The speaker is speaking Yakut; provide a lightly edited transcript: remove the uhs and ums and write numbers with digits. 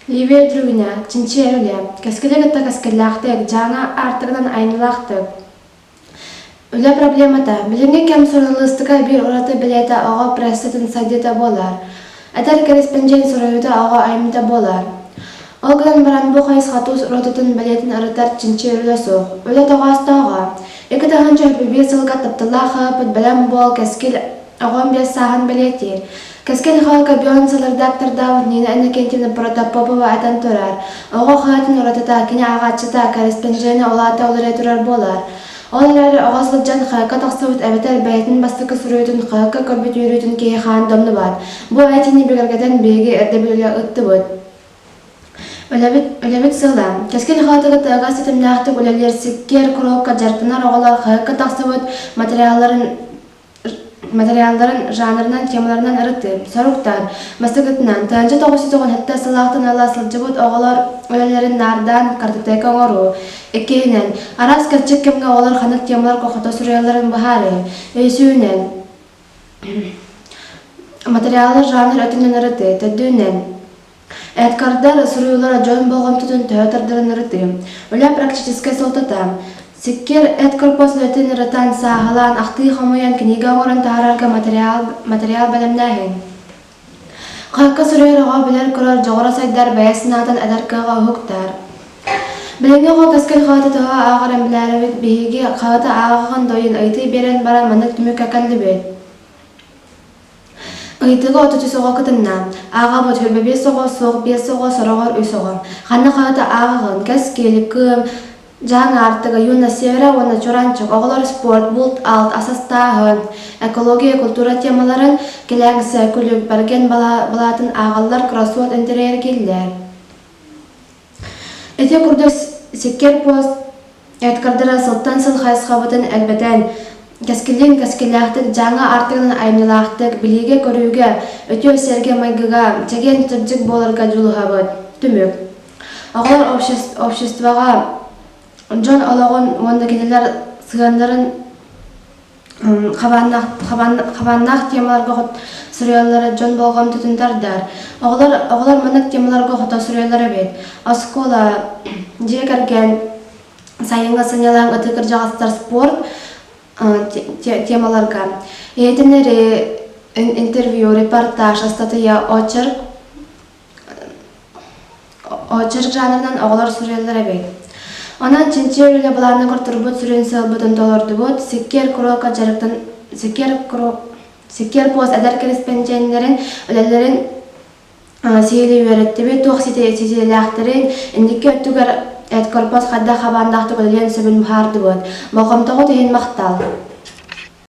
Ливия Дрюня, чинчийэр үлэ, кэскили кытта кэскиллээхтик, дьааҥы аартыгынан айымньылаахтык. Үлэ проблемата билиҥҥи кэм суруналыыстыка биир ураты бэлиэтэ оҕо прессатын сайдыыта буолар. Эдэр кэрэспэндьиэн суруйуута оҕо айымньыта буолар. Ол гынан баран бу хайысха тус уратытын бэлиэтин ырытар чинчийэр үлэ суох. Үлэ тоҕоостооҕо. 2021 сылга тапталлаах хаһыаппыт Бэлэм буол Кэскил оҕом биэс сааһын бэлиэтиир. Кэскил хаһыакка Бион сыл редактордаабыт Нина Иннокентьевна Протопопова этэн турар: «Оҕо хаһыатын уратыта, кини ааҕааччыта, кэрэспэндьиэнэ улаата уларыйа турар буолар. Ол эрээри оҕо сылдьан хаһыакка тахсыбыт эбэтэр бэйэтин бастакы суруйуутун хаһыакка көрбүт үөрүүтүн киһи хаан домнубат. Бу этиини бигэргэтэн биһиги эрдэ билэ ыттыбыт. Үлэбит, үлэбит сыала: Кэскил хаһыатыгар тыаҕа ситимнээхтик үлэлиир сиккиэр куруһуокка дьарыктанар оҕолор хаһыакка тахсыбыт материалларын материалларын жанрынан, темаларынан ырытыы. Соруктаан, бастакытынан, 1997 сыллаахтан ыла сылдьыбыт оҕолор үлэлэрин наардаан картотека оҥоруу. Иккиһинэн, араас кэрчик кэмҥэ оҕолор ханнык темаларга хото суруйалларын быһаарыы. Үсүһүнэн, материалы жанр өттүнэн ырытыы. Төрдүһүнэн, Эдгардар суруйуулара дьон болҕомтотун төһө тардарын ырытыы. Үлэ практическай суолтата. Сиккиэр эдкорпост үлэтин ырытан, сааһылаан, ахтыы хомуйан, кинигэ оҥорон таһаарарга материал, материал бэлэмнээһин. Хаһыакка суруйар оҕо билэр-көрөр дьоҕура сайдар, бэйэ санаатын эдэр кыаҕа уһуктар. Билиҥҥи оҕо кэскил хаһыаты төһө ааҕарын билээрэбит, биһиги хаһыаты ааҕаҕын дойун ыйытыы биэрэн баран маннык түмүккэ кэллибит. Ыйытыыга 33 оҕо кытынна. Ааҕабыт 25 оҕо, суох 5 оҕо, сороҕор 3 оҕо. Ханна хаһыаты ааҕаҕын, кэскил, кыым, дьаҥ аартыга, юность севера уонна чуранчык, оҕолор спорт, булт-алт, ас астааһын, экология, культура темаларын кэлээҥсэ, күлүк, бэргэн балаатын ааҕаллар, кроссворд интэриэһиргииллэр. Ити курдук сиккиэр пост Эдгардара сылтан сыл хайысхабытын элбэтэн, кэскиллиин кэскиллээхтик, дьааҥы аартыгынан айымньылаахтык, билиигэ-көрүүгэ, үтүө сиэргэ-майгыга, чэгиэн-чэбдик буоларга дьулуһабыт. Түмүк. Оҕолор обществоҕа дьон олоҕун уонна кинилэр сыһыаннарын хабааннаах темаларга суруйаллара дьон болҕомтотун тардар. Оҕолор, оҕолор маннык темаларга хото суруйаллар эбит. Оскуола, дьиэ кэргэн, сайыҥҥы сынньалаҥ, ытык кырдьаҕастар спорт темаларга. Иһитиннэри интервью, репортаж, ыстатыйа, очерк Очерк жанрынан оҕолор суруйаллар эбит. Онон чинчийэр үлэ былааныгар турбут сүрүн сыалбытын толордубут, сиккиэр куруокка дьарыктан сиккиэр куруок сиккиэр пост эдэр кэрэспэндьиэннэрин үлэлэрин сиһилии үөрэттибит, туох ситиһиилээхтэрин, инники өттүгэр эдкорпост хайдах хабааннаахтык үлэлиэн сөбүн быһаардыбыт. Болҕомтоҕут иһин махтал!